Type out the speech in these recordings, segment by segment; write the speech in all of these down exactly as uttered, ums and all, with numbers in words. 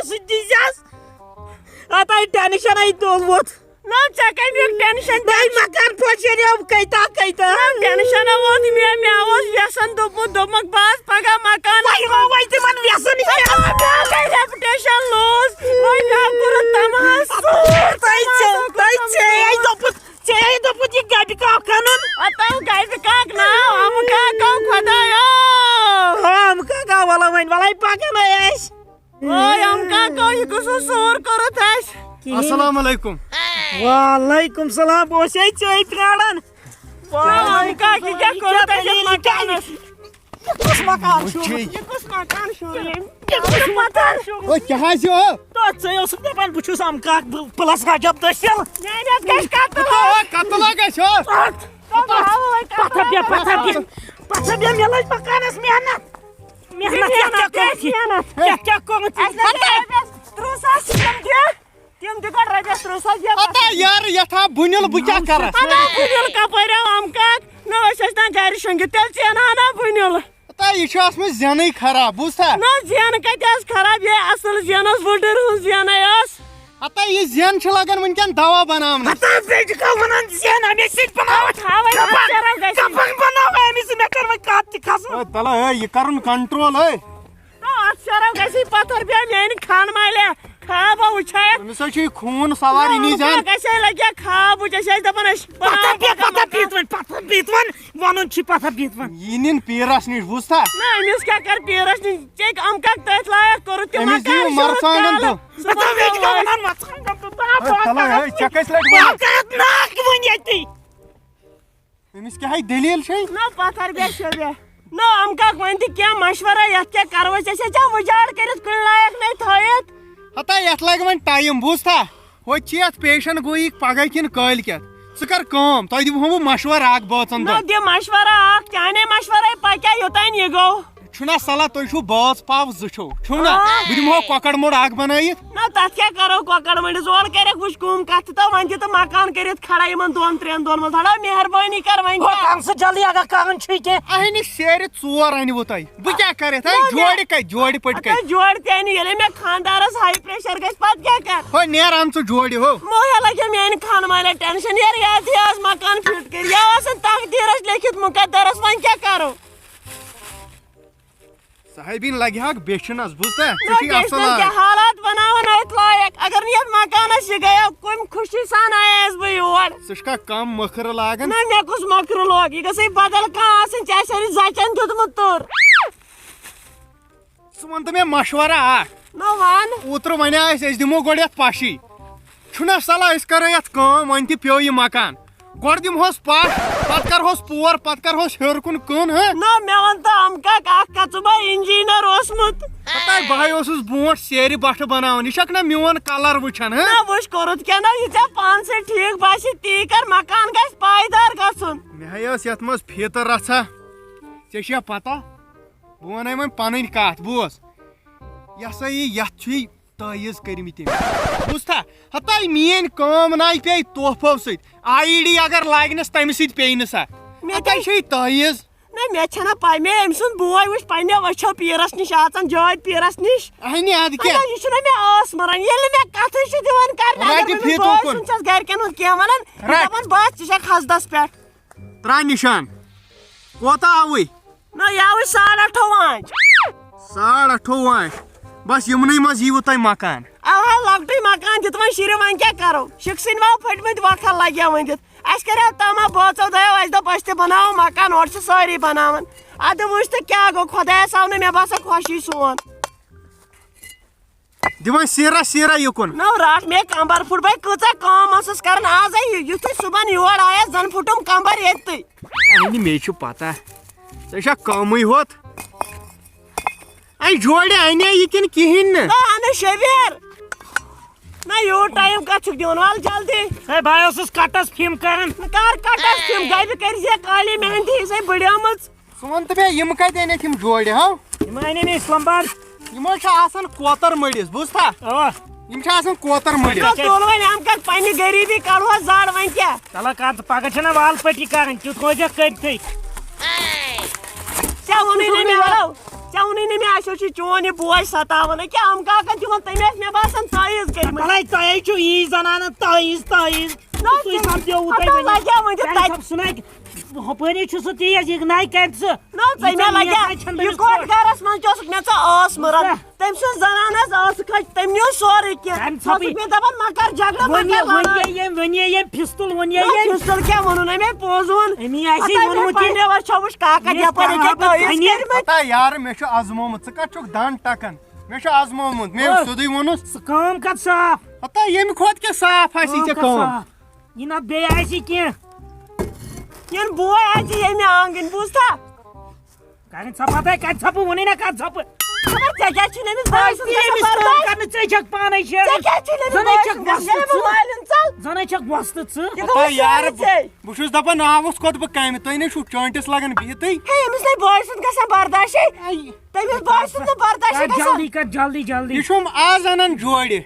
سۭتۍ دیٖزٮ۪س۔ اَتھ آیہِ ٹٮ۪نشَن، اَتہِ دوٚد ووٚتھ۔ نہ، ژےٚ کَمیُک ٹٮ۪نشَن؟ بیٚیہِ مکان پھٔٹۍ شیرنہِ، یِم کٔتۍ تاہ کٔتۍ تاہ۔ نہ، ٹٮ۪نشَن ہا ووت مےٚ، مےٚ اوس وٮ۪سَن دوٚپمُت، دوٚپمَکھ، بہٕ آسہٕ پَگاہ مکان۔ وۄنۍ گوٚو وۄنۍ تِمَن وٮ۪سَن یہِ۔ مےٚ گٔے ریپوٹیشن لوٗز، وۄنۍ مےٚ کوٚرُتھ تماس۔ تۄہہِ ژےٚ، تۄہہِ ژےٚ ہے دوٚپُتھ، ژےٚ ہے دوٚپُتھ یہِ گَبہِ کاک اَنُن۔ ہتو گَبہِ کاک ناو، اَمہٕ کاکو خۄدایو۔ آ، اَمہٕ کاکا، وَلہٕ وۄنۍ، وَلہٕ پَکَن ہے أسۍ۔ اوے، اَمہٕ کاکو، یہِ کُس اوس سوٗر کوٚرُتھ اَسہِ؟ کِہیٖنۍ۔ السلام علیکم۔ وعلیکم السلام، بہٕ اوسے ژےٚ پرٛاران۔ وعلیکم السلام۔ کیٛاہ کوٚرُتھ اَسہِ یَتھ مکانَس؟ یہِ کُس مکان چھُ؟ وٕچھِی۔ یہِ کُس مکان چھُ؟ یہِ کُس مکان چھُ؟ او، کیٛاہ حظ یہِ؟ تو ژٕ اوسُکھ دَپان، بہٕ چھُس اَمہٕ کاک، بہٕ پٕلَس رجب دٔسِل۔ میٛانہِ اَتھ گژھِ قتل۔ تو، قتل ہا گژھِ ہو۔ پَتھَر بیٚہہ، پَتھَر بیٚہہ، پَتھَر بیٚہہ، مےٚ لٔج مکانَس محنت۔ محنت، یَتھ کیٛاہ کوٚرُتھ یہِ؟ محنت۔ یَتھ کیٛاہ کوٚرُتھ یہِ؟ اَسہِ لٔج رۄپیَس تٕرٛہ ساس، تِم دِ۔ تِم تہِ گۄڈٕ رۄپیَس تٕرٛہ ساس دِ۔ ہتا یارٕ، یَتھ آو بُنیُل، بہٕ کیٛاہ کَرٕ؟ ہتا بُنیُل کَپٲرۍ آو اَمہٕ کاک؟ نہ، أسۍ ٲسۍ نہ گَرِ شۄنٛگِتھ، تیٚلہِ ژینہٕ ہا نہ بُنیُل۔ ہتا یہِ چھُ اَتھ منٛز زینٕے خراب، بوٗزتھا؟ نہ، زینہٕ کَتہِ آسہٕ خراب؟ یہِ اَصٕل زینہٕ ٲس، وُڈٕر ہٕنٛز زینَے ٲس۔ ہتا یہِ زینہٕ چھِ لَگان وٕنکٮ۪ن دَوا بَناونَس۔ ہتا بیٚیہِ چھِ کانٛہہ وَنان زینہٕ اَمے سۭتۍ بَناوَکھ۔ تھاوَے کَپَر، وۄنۍ شرم گژھِ۔ کَپَر بَناوَے اَمے سۭتۍ، مےٚ کَرِ وۄنۍ کَتھ تہِ کھَسُن۔ ہے تَلہ ہے، یہِ کَرُن control ہے۔ تو اَتھ شرم گژھی پَتھر بیٚہہ میٛانہِ خان مالہِ۔ خواب وٕچھے۔ أمِس حظ چھُ یہِ خوٗن سوار، یہِ نی جان۔ گژھے لگیا خواب وٕچھ، أسۍ ٲسۍ دَپان أسۍ پَتھر بیٚہہ، پَتھر بیٚہہ وۄنۍ، پَتھر بیٚہہ وۄنۍ۔ وَنُن چھُ پَتھر بیٚہہ وۄنۍ۔ یہِ نِن پیٖرَس نِش، بوٗزتھا؟ نہ، أمِس کیٛاہ کَرٕ پیٖرَس نِش؟ ژےٚ کیٛاہ اَمہٕ کاک تٔتھۍ لایق کوٚرُتھ تہِ أمِس مکان دِیِو شوٗت مَرژٕوانٛگَن کالہٕ۔ تہٕ۔ سُہ بَتہٕ گوٚو مےٚ چھِ وَنان مَرژٕوانٛگَن تہٕ۔ بہٕ ہے، تَلہ ہے، ژےٚ کَتہِ لَگہِ وَنُن؟ بہٕ ناکھ وۄنۍ ییٚتی۔ أمِس کیٛاہ ہے دٔلیٖل چھے؟ نہ، پَتھر بیٚہہ، شےٚ بیٚہہ۔ نہ، اَمہٕ کاک، وۄنۍ دِ کینٛہہ مَشوَرہ، یَتھ کیٛاہ کَرو أسۍ؟ أسۍ ہے ژےٚ وُجاڑ کٔرِتھ کُنہِ لایق نَے تھٲیِتھ۔ ہتا، یَتھ لَگہِ وۄنۍ time، بوٗزتھا؟ ہوٚتہِ چھِ یَتھ پیشن گویی پَگاہ کِنہٕ کٲلۍ کٮ۪تھ۔ ژٕ کَر کٲم، تۄہہِ دِمہو بہٕ مَشوَرٕ اَکھ بٲژَن نہ، دۄن۔ دِ مَشوَرہ اَکھ، چانے مَشوَرَے پَکیٛاہ یوٚتام یہِ گوٚو۔ چھُنہ صلاح، تُہۍ چھُو بٲژ پاو زٕ چھِو، چھُو نہ؟ آ۔ بہٕ دِمہو کۄکَر موٚڑ اَکھ بَنٲیِتھ۔ نہ، تَتھ کیٛاہ کَرو کۄکَر مٔنٛڈِس؟ اورٕ کَرٮ۪کھ وٕچھ کٲم کَتھ تہٕ وۄنۍ دِ تہٕ مَکان کٔرِتھ کھڑا یِمَن دۄن ترٛٮ۪ن دۄہَن منٛز۔ ہڑا مہربٲنی کَر وۄنۍ ہُہ کیٛاہ؟ کَم سُہ جلدی اگر کَرُن چھُے کینٛہہ۔ اَہنہِ سیرِ ژور اَنہِ وٕ تۄہہِ۔ بہٕ کیٛاہ کَرٕ یَتھ؟ ہے، نہ، مےٚ جوڑِ کَتہِ؟ جوڑِ پٔٹۍ اَتھ کَتہِ؟ ہے جوڑِ تہِ اَنہِ، ییٚلے مےٚ خانٛدارَس high pressure گژھِ، پَتہٕ کیٛاہ کَرٕ؟ ہو، نیر اَن ژٕ جوڑِ ہو۔ موہیا لَگیو میٛانہِ خانہٕ مالہِ ٹٮ۪نشَن، یارٕ یَتھ یہِ آز مَکان فِٹ کٔرۍ۔ یہِ اوس نہٕ تقدیٖرَس لیکھِتھ مُقدرَس، وۄنۍ کیٛاہ کَرو؟ صاحبین لگہِ ہاکھ بیچھنس، بوٗزتھا؟ ژےٚ نہ چھُے بیچھنس اصل کیٛاہ آے۔ حالات بناوان أتھۍ لایق۔ اگر نہٕ یتھ مکانس یہِ گٔیو، کُمہِ خوشی سان آیس بہٕ یور۔ ژٕ چھُکھا کم مٔکھرٕ لاگان؟ نہ، مےٚ کُس مٔکھرٕ لوگ؟ یہِ گٔژھے بدل کانٛہہ آسٕنۍ، ژےٚ آسہِ سٲری زچن دیُتمُت توٚر۔ ژٕ وَن تہٕ مےٚ مشورہ اکھ۔ نہ وَن۔ اوترٕ وَنیٛاو اَسہِ، أسۍ دِمو گۄڈٕ یَتھ پَشی۔ چھُنہ صلاح، أسۍ کَرو یَتھ کٲم، وۄنۍ تہِ پیوٚو یہِ مکان۔ گۄڈٕ دِمہوس پَش، پَتہٕ کَرہوس پور، پَتہٕ کَرہوس ہیوٚر کُن کٕن، ہہ؟ نہ، مےٚ وَن تہٕ، اَمہٕ کاک اَکھ کَتھ، ژٕ با engineer اوسمُت۔ پَتہٕ بہٕ ہَے اوسُس برونٛٹھ سیرِ بَٹھٕ بَناوان، یہِ چھَکھ نہ میون colour وٕچھان، ہہ؟ نہ، وٕچھ کوٚرُتھ کیٛاہ نہ، یہِ ژےٚ پانسٕے ٹھیٖک باسہِ، تی کَر، مکان گژھِ پایدار گژھُن۔ مےٚ ہَے ٲس یَتھ منٛز فیٖتہٕ رَژھا، ژےٚ چھےٚ پَتہ؟ بہٕ وَنَے وۄنۍ پَنٕنۍ کَتھ، بوز۔ یہِ ہسا یہِ، یَتھ چھُے تٲویٖز کٔرمٕتۍ أمۍ۔ بوٗزتھا؟ ہتا میٛٲنۍ کٲم ناے پیٚیہِ تحفو سۭتۍ۔ آی ڈی اگر لاگنَس، تَمہِ سۭتۍ پیٚیہِ نہٕ سا۔ مےٚ ہتا کیٛاہ؟ چھے تٲویٖز۔ نہ، مےٚ چھَنہ پَے۔ مےٚ أمۍ سُنٛد بوے وٕچھ پنٛنیو أچھو پیٖرَس نِش اَژان، جٲدۍ پیٖرَس نِش۔ اَہنہِ اَدٕ کیٛاہ؟ اَدٕ یہِ چھُنہ مےٚ ٲس مَران۔ ییٚلہِ نہٕ مےٚ کَتھٕے چھِ دِوان کَرنہٕ، رَٹہِ اگر مےٚ فیٖتو بٲے کُن۔ سُنٛد چھَس گَرِکٮ۪ن ہُنٛد کینٛہہ وَنان، رَٹہِ۔ دَپان، بَس، ژٕ چھَکھ حسدَس پٮ۪ٹھ۔ ترٛاو نِشان۔ کوتاہ آوُے؟ نہ، یہِ آوُے ساڑ ٲٹھو آنچ۔ ساڑ ٲٹھو آنچ۔ بس یِمنٕے منٛز ییٖوٕ تۄہہِ مکان۔ اَوہا لۄکٹُے مکان دیُت وۄنۍ شِرِ، وۄنۍ کیٛاہ کرو؟ شِکسٕنۍ ما پھٔٹمٕتۍ وۄکھل لگیا وۄنۍ دِتھ؟ اَسہِ کریو تما بٲژو دۄیو، اَسہِ دوٚپ أسۍ تہِ بناوو مکان، اورٕ چھِ سٲری بناوان۔ اَدٕ وٕچھ تہٕ کیٛاہ گوٚو، خۄدایَس آو نہٕ مےٚ باسان خۄشی سون۔ دِوان سیٖرا سیٖرا یُکُن۔ نو رٹھ مےٚ کمبر پھُٹ، بہٕ کۭژاہ کٲم ٲسٕس کران۔ آز ہے یُتھُے صُبحن یور آیس، زن پھُٹُم کمبر ییٚتھٕے۔ اَہنہِ مے چھُ پتہ، ژےٚ چھا کٲمٕے ہوت؟ اَے جوڑِ اَنے یہِ کِنہٕ کِہیٖنۍ نہٕ؟ نہ، اَنہٕ شبیر۔ نہ، یوٗت ٹایم کتھ چھُکھ دِوان؟ وَل جلدی۔ ہے، بہٕ اوسُس کٹس فِم کران۔ نہ، کر کٹس فِم؟ گرِ کٔرۍ زِ کالی مہندی، یہِ چھے بٔڑیمٕژ۔ ژٕ وَن تہٕ مےٚ، یِم کَتہِ أنِتھ یِم جوڑِ، ہاو؟ یِم اَنے مےٚ اسلام آباد۔ یِم حظ چھِ آسان کوتَر مٔڑِس، بوٗزتھا؟ اَوا۔ یِم چھِ آسان کوتَر مٔڑِس۔ تُل وۄنۍ اَمہِ کَتھ پنٛنہِ غریٖبی کَڑہوس زَر، وۄنۍ کیٛاہ؟ تَلہ کَر ژٕ، پَگاہ چھَنہ وال پٔٹی کَرٕنۍ، تیُتھ روزیٚکھ کٔرۍتھٕے۔ ژےٚ ووٚنُے نہ مےٚ وَلو۔ ژےٚ ووٚنُے نہٕ مےٚ، اَسہِ اوس یہِ چون یہِ بوے ستاوان۔ أکیٛاہ عم کاکن تہِ ووٚن تٔمۍ، ٲسۍ مےٚ باسان تعویٖذ کٔرمٕتۍ۔ بلاے تۄہے چھُو یی زنانن تعویٖذ، تعویٖذ۔ نہ، سُے ژےٚ سپدیووُ تۄہہِ پتہ وۄنۍ۔ لگیٛاہ وۄنۍ تہِ کَرِ تَتہِ۔ ژھۄپ سُہ نَے، ہُپٲری چھُ سُہ تیز، یہِ نَے کَرِ سُہ۔ نہ، ژےٚ ییٖژاہ مےٚ لگیٛاہ، یَتھ چھَنہٕ یہِ تٔمِس کوٚت خۄش۔ گَرَس منٛز تہِ اوسُکھ مےٚ ژٕ ٲس مٕران۔ بوٗزتھا؟ تٔمۍ سٕنٛز زنان ٲس ٲسہٕ کھٔج، تٔمۍ نیوٗ سورُے کینٛہہ۔ کَمہِ ژھۄپہٕ؟ سُہ اوسُکھ مےٚ دَپان، مہ کَر جھگڑٕ، مہ وۄنۍ کَر یہِ، وۄنۍ لڑٲے۔ یہِ ییٚمۍ، وۄنۍ یہِ ییٚمۍ پھِستُل، وۄنۍ یہِ نہ، ییٚمۍ۔ پھِستُل کیٛاہ ووٚنُن أمۍ؟ پوٚز ووٚن۔ أمی آسہِ پتہ مےٚ ووٚنمُت یہِ۔ پنٛنہِ وَرٲے چھا وٕچھ کاکَن یہِ یَپٲرۍ کیٛاہ ییٚکیٛاہ ہا بہٕ تٲویٖز کَنہِ؟ کٔرمٕتۍ۔ پتہ یارٕ، مےٚ چھُ آزمومُت، ژٕ کَتھ چھُکھ دَنٛد ٹَکان؟ مےٚ چھُ آزمومُت، مےٚ او۔ اوس سیوٚدُے ووٚنُس۔ ژٕ کٲم کَر صاف۔ ہتا ییٚمہِ کھۄتہٕ کیٛاہ صاف آسہِ کٲم ژےٚ کَر کٲم؟ صاف۔ یہِ نہ بیٚیہِ آسہِ کینٛہہ۔ یِن بوے آسہِ ییٚمہِ آنٛگٕنۍ، بوٗزتھا؟ کَرٕنۍ ژھۄپہٕ ہَتاے، کَتہِ ژھۄپہٕ؟ ووٚنُے نہ کَتھ ژھۄپہٕ۔ خبر ژےٚ کیٛاہ چھُے نہٕ أمِس بٲے سُنٛد ژٕ ییٚمِس گژھان کٲم برداش؟ کَرنہٕ، ژےٚ چھَکھ پانَے شیران۔ ژےٚ کیٛاہ چھُے نہٕ أمِس زَنَے بٲے چھَکھ سُنٛد گژھان؟ وۄستہٕ ییٚلہِ بہٕ ژٕ۔ مٲلۍ ہُن ژَل۔ زَنَے چھَکھ وۄستہٕ ژٕ۔ یہِ گوٚو ہتا یارٕ، سورُے ژےٚ۔ بہٕ چھُس دَپان، ناو اوس کوٚت بہٕ کامہِ، تُہۍ نے چھُو چٲنٛٹِس لَگان بِہِتھٕے۔ ہے، أمِس نے بٲے سُنٛد گژھان برداشے۔ اَے۔ تٔمِس باسہِ نہٕ برداشٕے کر گژھان۔ جلدی، کر جلدی، جلدی۔ یہِ چھُم آز اَنان جوڑِ۔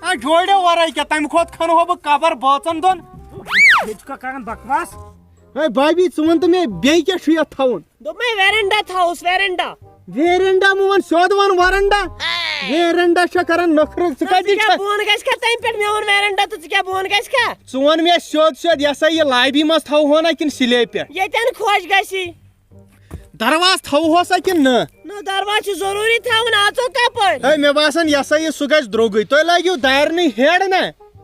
آ، جوڑِ ورٲے کیٛاہ؟ تَمہِ کھۄتہٕ کھَنہٕ ہو بہٕ قبر بٲژَن دۄن۔ ییٚتہِ چھُکھا کران بکواس؟ ہے بابی، ژٕ وَن تہٕ مےٚ، بیٚیہِ کیٛاہ چھُ یَتھ تھاوُن؟ دوٚپمَے ویرنڈا تھاوُس، ویرنڈا۔ ویرنڈا مہٕ وَن، سیوٚد وَن ورنڈا۔ ویرنڈا چھا کران نٔخرٕ؟ ژٕ نہ، کَتہِ ژٕ کیٛاہ چھَکھ؟ بۄن گژھِ کھا تَمہِ پٮ۪ٹھ؟ مےٚ ووٚن ویرنڈا تہٕ ژٕ کیٛاہ بۄن گژھِ کھا؟ ژٕ وَن مےٚ سیوٚد سیوٚد، یہِ ہسا یہِ لابی منٛز تھاوہون نا کِنہٕ سِلیب پٮ۪ٹھ؟ ییٚتٮ۪ن خۄش گژھی۔ دروازٕ تھاوہوسا کِنہٕ نہ؟ نہ، دروازٕ چھُ ضروٗری تھاوُن، اژو کپٲرۍ؟ ہے، مےٚ باسان، یہِ ہسا یہِ، سُہ گژھِ درٛوگُے۔ تُہۍ لٲگِو دارنٕے ہیڈ نا۔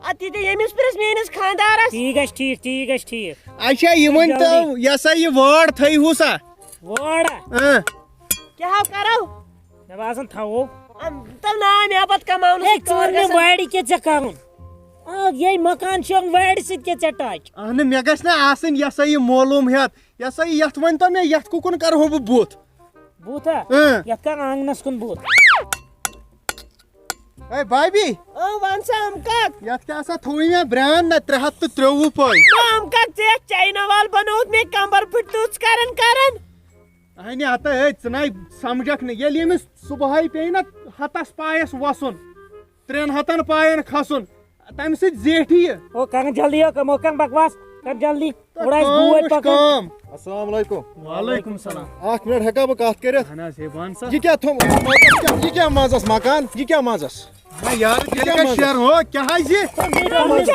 اَدٕ تہِ دِ ییٚمِس پرٛژھ میٲنِس خانٛدارس۔ تی گژھِ ٹھیٖک، تی گژھِ ٹھیٖک۔ اچھا، یہِ ؤنۍ تو، جلدی۔ یہِ ہسا یہِ وٲر تھٲیہوٗسا؟ وٲر ہا؟ اۭں۔ کیٛاہ ہو کرو؟ مےٚ باسان تھاوو۔ ام، تو نا، مےٚ پتہٕ کماونس ہے، سۭتۍ ژٕ وَن کار مےٚ گژھان۔ وارِ کیٛاہ ژےٚ کرُن؟ آ، یے مکان چھُ، وارِ سۭتۍ کیٛاہ ژےٚ ٹچ؟ اہنہٕ، مےٚ گژھِ نا آسٕنۍ، یہِ ہسا یہِ معلوٗم ہٮ۪تھ۔ یہِ ہسا یہِ، یَتھ ؤنۍ تو مےٚ، یَتھ کُکُن کَرٕ ہو بہٕ بُتھ؟ بُتھ ہا؟ اۭں۔ یَتھ کَر آنٛگنَس کُن بُتھ۔ ہے بابی۔ اۭں، وَن سا، اَم کَتھ؟ یَتھ کیٛاہ سا تھوٚوُے مےٚ برٛینٛڈ نہ ترٛےٚ ہَتھ تہٕ ترٛوٚوُہ پٲے؟ نہ، اَم کَتھ، ژےٚ یَتھ چاینہ وال بَنووُتھ مےٚ کَمبَر پھٕٹۍ تٕژھ کَران کَران۔ اَہنہِ ہَتہٕ، ہے، ژٕ نَے سَمجَکھ نہٕ۔ ییٚلہِ ییٚمِس صُبحٲے پیٚیہِ نہ ہَتَس پایَس وَسُن، ترٛٮ۪ن ہَتَن پایَن کھَسُن، تَمہِ سۭتۍ زیٹھِ یہِ۔ او، کَرن جلدی، او، کَم، او، کَرن بکواس، کَر جلدی۔ تہٕ اوٚڑ آسہِ کٲم بوے وٕچھ پَکان۔ کٲم۔ السلام علیکم۔ وعلیکم السلام۔ اَکھ مِنٹ، ہٮ۪کا بہٕ کَتھ کٔرِتھ؟ اَہَن حظ، ہے، وَن سا۔ یہِ کیٛاہ تھوٚو؟ یہِ کیٛاہ منٛزَس مکان؟ یہِ کیٛاہ منٛزَس؟ نہ یارٕ، یہِ تیٚلہِ کیٛاہ کَتہِ منٛزَس؟ شیرُن؟ ہو، کیٛاہ حظ یہِ؟ یہِ کیٛاہ پنٛنِس منٛز؟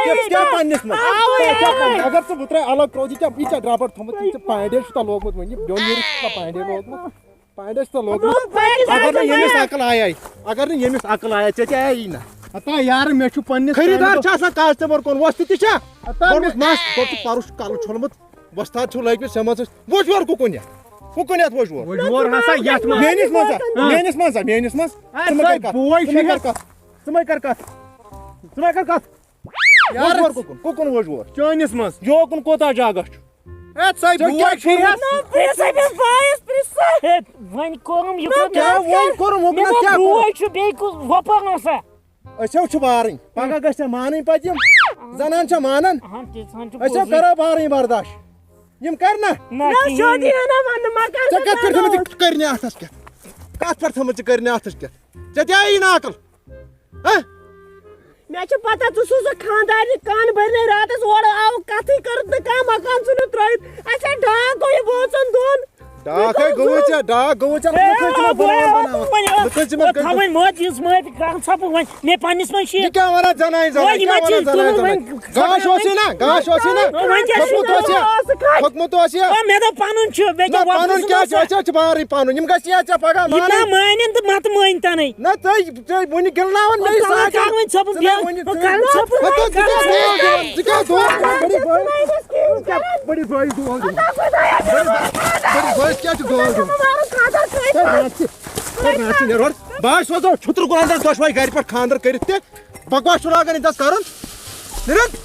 یہِ کیٛاہ پنٛنِس منٛز؟ اَوَے، اَوَے۔ اگر ژٕ بہٕ ترٛاوٕ الگ ترٛوو، یہِ کیٛاہ، یہِ کیٛاہ ڈرٛاپَر تھوٚمُت؟ یہِ ژےٚ پینٛڈیج چھُ تَتھ لوگمُت وۄنۍ، یہِ بیوٚن نیٖرِتھ چھُ تَتھ پینٛڈیج لوگمُت۔ پینٛڈیج چھُ تَتھ لوگمُت۔ اگر نہٕ ییٚمِس عقل آیے، اگر نہٕ ییٚمِس عقل آیے، ژےٚ تہِ آیی نہ۔ ہتا یارٕ، مےٚ چھُ پنٛنِس خریٖدار پینٛڈیج چھا آسان customer کون؟ وۄستہٕ تہِ چھا؟ ہتا کوٚرمُت مےٚ مَس، کوٚر ژٕ پَرُش کَلہٕ چھوٚلمُت، وۄستاد چھُو لٲگمٕتۍ سٮ۪مَنٛدَس۔ وٕچھ یورٕ کُکُن یَتھ، کُکُن یَتھ وٕچھ یورٕ۔ وٕچھ یورٕ ہسا یَتھ منٛز۔ میٛٲنِس منٛز ہا؟ ہاں۔ میٛٲنِس منٛز ہا؟ میٛٲنِس منٛز؟ اے، ژٕ مہ کر کَتھ۔ بوے ژٕ مہ چھُ کر یَتھ۔ کَتھ۔ ژٕ مہ کر کَتھ۔ ژٕ مہ کر کَتھ۔ یارٕ، وٕچھ یورٕ کُکُن، کُکُن وٕچھ یورٕ۔ چٲنِس منٛز۔ یوکُن کوٗتاہ جگہ چھُ؟ اے، ژَے ژےٚ بوے کیٛاہ چھُ چھُ یَتھ؟ یَتھ؟ نہ، پرٛژھ أمِس بایَس، پرٛژھ سا۔ ہے، وۄنۍ کوٚرُم یہِ نہ، کوٚر کیٛاہ مےٚ۔ وۄنۍ کوٚرُم؟ ہُہ مےٚ کیٛاہ بوے کوٚرُم؟ چھُ، بیٚیہِ کُس وۄپَر اوس سا؟ أسۍ ہو چھِ بارٕنۍ۔ پگاہ گژھِ ژےٚ مانٕنۍ پَتہٕ یِم۔ زنان چھےٚ مانان؟ اہن، تِژھ ہن چھِ أسۍ ہو پوٚزٕے۔ کَرو بارٕنۍ برداش۔ یِم کَرِ نہ؟ نہ، نہ، کِہیٖنۍ سیوٚدُے نہٕ۔ ہنا وَنہٕ مکان ژےٚ کَتھ پٮ۪ٹھ تھٲومٕژ کَرو۔ یہِ کٔرنہِ اَتھَس کٮ۪تھ؟ کَتھ پٮ۪ٹھ تھٲومٕژ ژےٚ کٔرنہِ اَتھَس کٮ۪تھ؟ ژےٚ تہِ آیی نہٕ عقل؟ ہہ؟ مےٚ چھِ پَتہ، ژٕ سوٗزُکھ خانٛدارنہِ کَن بٔرۍ نَے راتَس اورٕ، آوُکھ کَتھٕے کٔرٕتھ نہٕ کانٛہہ، مکان ژھٕنُتھ ترٛٲیِتھ۔ اَسہِ ہے ڈاکھ گوٚو یہِ بٲژَن دۄن۔ ڈاکھ ہے گوٚوُے ژےٚ، ڈاکھ گوٚوُے ژےٚ، ہے، لُکھ ٲسۍ تِمَن بَناوان، بَناوان۔ لُکھ ٲسۍ تِمَن کٔرِتھ۔ تھاوٕنۍ مٲج یِژھ مٲج، کَران ژھۄپہٕ وۄنۍ۔ مےٚ پنٛنِس منٛز چھِ یہِ کیٛاہ وَنان زَنانہِ زَنانہِ؟ وۄنۍ یِم کیٛاہ حظ چھِ وَنان زَنانہِ تُلُن زَنانہِ؟ وۄنۍ۔ گاش اوس یہِ نا، گاش اوس یہِ نا؟ وۄنۍ کیٛاہ چھُ کھوٚتمُت اوس یہِ، آ، کھوٚتمُت اوس یہِ۔ آ، مےٚ دوٚپ پَنُن چھُ، بیٚیہِ نہ، کیٛاہ وۄتھُن پَنُن چھُ کیٛاہ چھُ؟ آسان؟ أسۍ چھِ بارٕے پَنُن، یِم گژھِ یہِ ژےٚ پَگاہ یہِ مانٕنۍ۔ نہ مٲنِن تہٕ مَتہٕ مٲنۍ تَنٕے۔ نہ، ژٕے، ژٕے وٕنہِ گِنٛدناوان مےٚ کَرُن، سۭتۍ۔ کَرُن ژھۄپہٕ ژٕ نہ بیٚیہِ۔ وٕنہِ، ہُہ ژٕ کَرُن ژھۄپہٕ ژٕ کیٛاہ بیٚیہِ۔ دۄہَس دِوان؟ ژٕ کیٛاہ دۄہَس دِوان؟ بٔڑِس بٲیِس، ژٕ کیٛاہ بٔڑِس بٲیِس دۄہَس دِوان؟ بٔڑِس، بٔڑِس بٲیِس کیٛاہ چھُکھ دۄہَس دِوان؟ ہے، نہ ژٕ، ہے، نہ ژٕ، نیرٕ اورٕ۔ بہٕ حظ سوزو چھُترٕ کُلان زَن دۄشوَے گَرِ پٮ۪ٹھ خانٛدَر کٔرِتھ تہِ۔ بکواس چھُ لاگان ییٚتہِ نَس کَرُن۔ نیرٕ۔